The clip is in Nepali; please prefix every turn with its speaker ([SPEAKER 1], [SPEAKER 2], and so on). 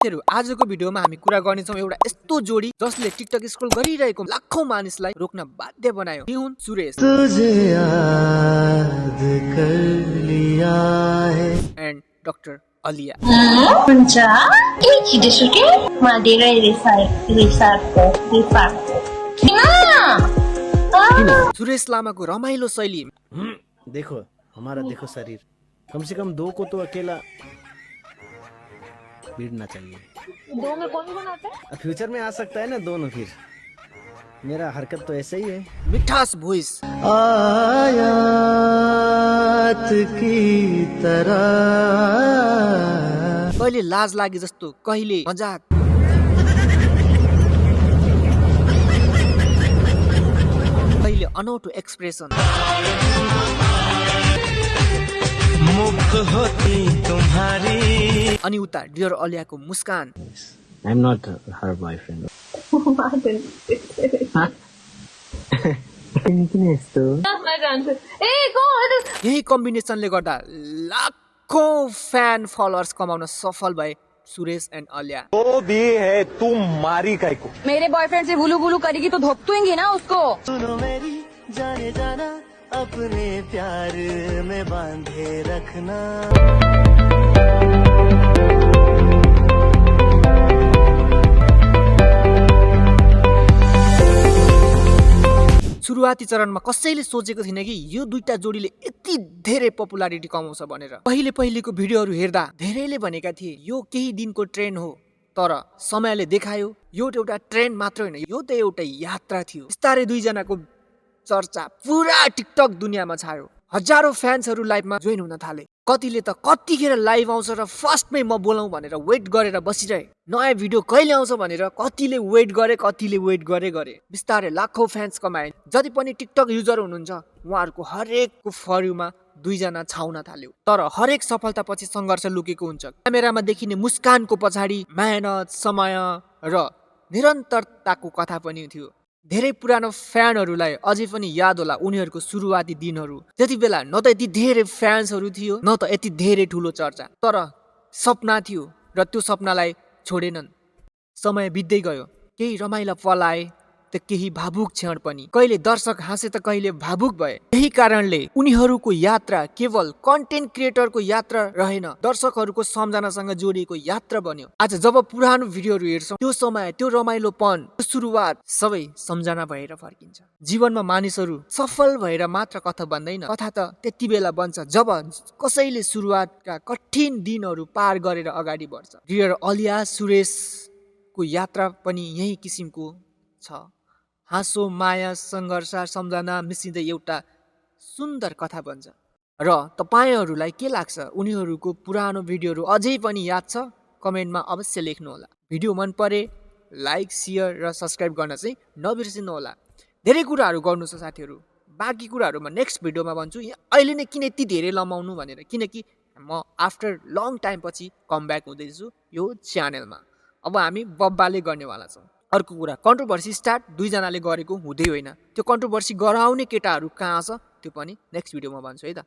[SPEAKER 1] आजको भिडियोमा हामी कुरा गर्नेछौँ एउटा यस्तो जोडी जसले टिकटक स्क्रोल गरिरहेको लाखौं मानिसलाई रोक्न बाध्य बनायो। के हुन् सुरेश एन्ड डाक्टर अलिया। सुरेश लामाको रमाइलो शैली।
[SPEAKER 2] देखो हमारा देखो शरीर, कम से कम 2 को तो अकेला भिड़ना चाहिए।
[SPEAKER 3] 2 में कौन आता है?
[SPEAKER 2] फ्यूचर में आ सकता है ना दोनों। फिर मेरा हरकत तो ऐसा ही है।
[SPEAKER 1] मिठास भोइस
[SPEAKER 2] आयात की तरह,
[SPEAKER 1] कहिले लाज लागे जस्तो, कहिले मजाक। कहिले अनौठो एक्सप्रेसन।
[SPEAKER 4] मुख होती तुम्हारी।
[SPEAKER 1] अनि उता डियर अलियाको मुस्कान।
[SPEAKER 2] I am not her boyfriend.
[SPEAKER 1] यही कम्बिनेसनले गर्दा लाखौं फ्यान फलोअर्स कमाउन सफल भए सुरेश एन्ड अलिया।
[SPEAKER 4] तो भी है तुम मारी काय को।
[SPEAKER 3] मेरे बॉयफ्रेंड से बुलू बुलू करेगी तो धोपतूंगी ना उसको।
[SPEAKER 2] सुनो मेरी जाने जाना, अपने प्यार में बांधे रखना।
[SPEAKER 1] सुरुवाती चरणमा कसैले सोचेको थिएन कि यो दुईटा जोडीले यति धेरै पपुलारिटी कमाउँछ भनेर। पहिलेको भिडियोहरू हेर्दा धेरैले भनेका थिए यो केही दिनको ट्रेन्ड हो, तर समयले देखायो यो एउटा ट्रेन्ड मात्र होइन, यो त एउटा यात्रा थियो। बिस्तारै दुईजनाको चर्चा पुरा टिकटक दुनियाँमा छायो। हजारौं फ्यान्सहरू लाइभमा जोइन हुन थाले। कतिले त कतिखेर लाइभ आउँछ र फर्स्टमै म बोलाउँ भनेर वेट गरेर बसिरहे। नयाँ भिडियो कहिले आउँछ भनेर कतिले वेट गरे। बिस्तारै लाखौं फ्यान्स कमाए। जति पनि टिकटक युजर हुनुहुन्छ उहाँहरूको हरेकको फर्युमा दुईजना छाउन थाल्यो। तर हरेक सफलता पछि सङ्घर्ष लुकेको हुन्छ। क्यामेरामा देखिने मुस्कानको पछाडि मेहनत, समय र निरन्तरताको कथा पनि थियो। धेरै पुरानो फ्यानहरूलाई अझै पनि याद होला उनीहरूको सुरुवाती दिनहरू। त्यति बेला न त यति धेरै फ्यान्सहरू थियो, न त यति धेरै ठुलो चर्चा, तर सपना थियो र त्यो सपनालाई छोडेनन्। समय बित्दै गयो, केही रमाइला पल आए त केही भावुक क्षण पनि। कहिले दर्शक हाँसे त कहिले भावुक भए। यही कारणले उनीहरूको यात्रा केवल कन्टेन्ट क्रिएटरको यात्रा रहेन, दर्शकहरूको सम्झनासँग जोडिएको यात्रा बन्यो। आज जब पुरानो भिडियोहरू हेर्छौँ त्यो समय, त्यो रमाइलोपन, त्यो सुरुवात सबै सम्झना भएर फर्किन्छ। जीवनमा मानिसहरू सफल भएर मात्र कथा बन्दैन, कथा त त्यति बेला बन्छ जब कसैले सुरुवातका कठिन दिनहरू पार गरेर अगाडि बढ्छ। डियर अलिया सुरेशको यात्रा पनि यही किसिमको छ। हाँसो, माया, सङ्घर्ष, सम्झना मिसिँदै एउटा सुन्दर कथा बन्छ। र तपाईँहरूलाई के लाग्छ? उनीहरूको पुरानो भिडियोहरू अझै पनि याद छ? कमेन्टमा अवश्य लेख्नुहोला। भिडियो मन परे लाइक, सेयर र सब्सक्राइब गर्न चाहिँ नबिर्सिनु होला। धेरै कुराहरू गर्नु छ साथीहरू, बाँकी कुराहरू म नेक्स्ट भिडियोमा भन्छु। अहिले नै किन यति धेरै लमाउनु भनेर, किनकि म आफ्टर लङ टाइम पछि कमब्याक हुँदैछु यो च्यानलमा। अब हामी बब्बाले गर्नेवाला छौँ। अर्को कुरा, कन्ट्रोभर्सी स्टार्ट दुईजनाले गरेको हुँदै होइन, त्यो कन्ट्रोभर्सी गराउने केटाहरू कहाँ छ त्यो पनि नेक्स्ट भिडियोमा भन्छु है त।